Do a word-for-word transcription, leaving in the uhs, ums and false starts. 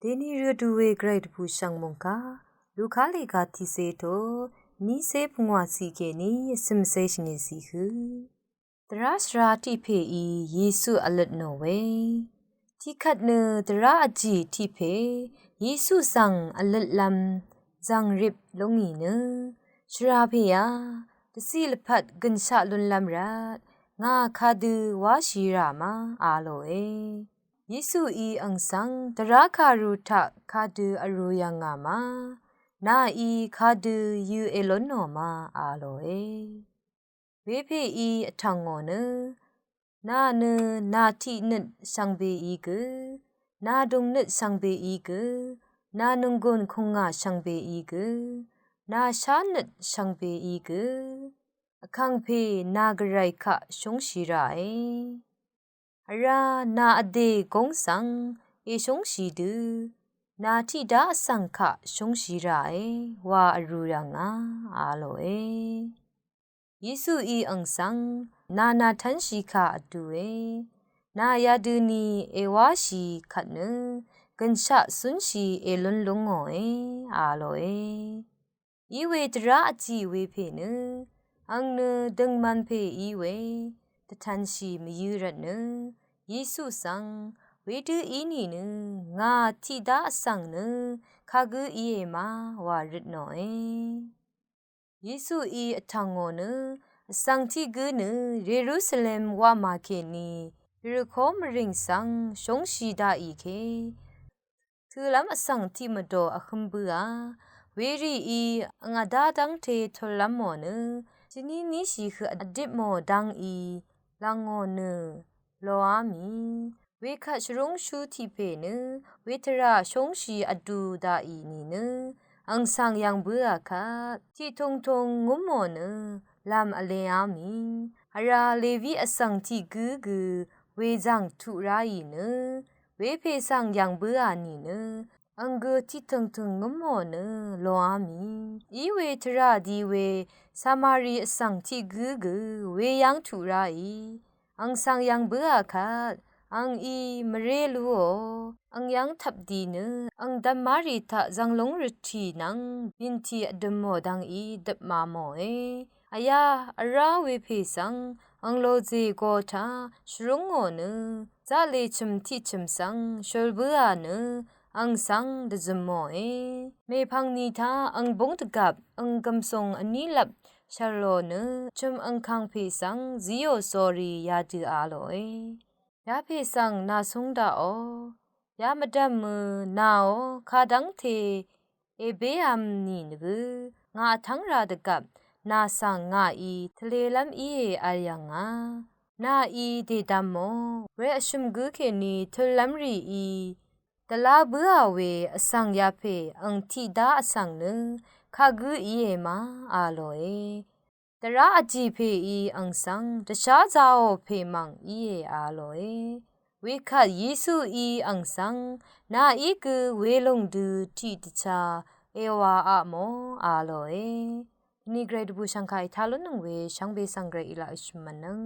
Deni rø du we gvray dvbù shv̀ng mòngkà Luka lèga tiqsé to nísé pungwà siq kèní vsø̀msé shvngì siq hø. Dvrá shvrá tiq pèí Yesu vløt nò we. Tiqkvt nø dvrá vjì tiq pè Yesu svng vløtlv́m zv̀ngrip lúngì nø shvrá pèá dvciq lvpat gønshaq lúnlv́m rvt ngà kadø wáshì rà ma a lòe. Yesuí àng svng dvrá kàru taq kadø vrū yv̀ngà ma, nàí kadø yø èlún nò ma a lòe. Wepèí vtv̀ngò nø nà nø nà tiq nøt shvngbeí gø, nà dung nøt shvngbeí gø, nà nònggùn kùngà shvngbeí gø, nà shá nøt shvngbeí gø, vkàngpè nà gvray kaq shúngshì ràe. Vrá nà vdè góng svng èshúngshì dø nà tiqdá vsv̀ng kaq shúngshì ràe wa vrū yv̀ngà a lòe. Yesuí àng svng nà nà tv́nshì kà vdue, nà yadøni èwáshì kvt nø gønshaq cúnshì èlún lúngòe a lòe. Iwe dvrá vjì wepè nø àng nø døngman pè iwe dvtv̀nshì mvyǿ rvt nø Yesu svng wedø í nìnø ngà tiqdá vsv̀ng nø kagǿ íe ma wa røt nòe. Yesuí vtv̀ngò nø vsv̀ng tiq gǿ nø Yerusalem wamà kèní Yeriko mvrìng svng shúngshì daqì ke tø̄lv́m vsv̀ng tiq mvdò vhǿm bǿà, werìí àng vdá dv́ngte tø̄llv́m mò nø tiqní níshì høq vdip mò dv́ngí lv̀ngò nø loá mì. Wekvt shvrúngshú tiq pè nø wetvrà shúngshì vdu daqì nìnø àng svng yv̀ng bǿà kvt tiqtungtung ngúm mò nø lv̀m vleá mì. Vrá Levi vsv̀ng tiq gǿ gø wezv̀ng tuq ráì nø wepè svng yv̀ng bǿà nìnø àng gø tiqtø̀ngtø̀ng ngǿm mò nø loá mì. Iwe tvrà di we Samari vsv̀ng tiq gǿ gø weyv́ng tuq ráì àng svng yv̀ng bǿà kvt àngí mvré lúò. Àng yv́ng tvpdi nø àng dv̀mmarì taq zv̀nglúng rvtì nvng bìntì vdø̀m mò dv́ngí døpma mòe. Vyá vrá wepè svng àng lòzè go taq shvrúngò nø zaqlè chø̀m tiq chø̀m svng shøl bǿà nø àng svng dvzø̀m mòe. Mèpv̀ng ni taq àng búng dvgvp àng gv̀msùng vní lvp shv̀l lò nø chø̀m àngkàngpè svng zíò sórí yadø a lòe. Yapè svng nà súng daqò. Ya mvdv̀mø nàò kadv́ngte èbévm nìnø gø ngà vtv́ng rā dvgvp nà svng ngàí tvlelv́m íe vl yv̀ngà. Nàí dèdvmò we vshø̀m gǿ kèní tø̄llv́m rìí dvlá bǿà we vsv̀ng yapè àng tiqdá vsv̀ng nø kagǿ íe ma a lòe. Dvrá vjì pèí àng svng dvshá zaò pè mv̀ng íe a lòe. Wekvt Yesuí àng svng nàí gø welùng dø tiqdvchá èwà aqmò a lòe. Vní gvray dvbù shv̀ngkà ètá lúnnøng we shvngbe svng gvray í laq èshø̀m mvnøng.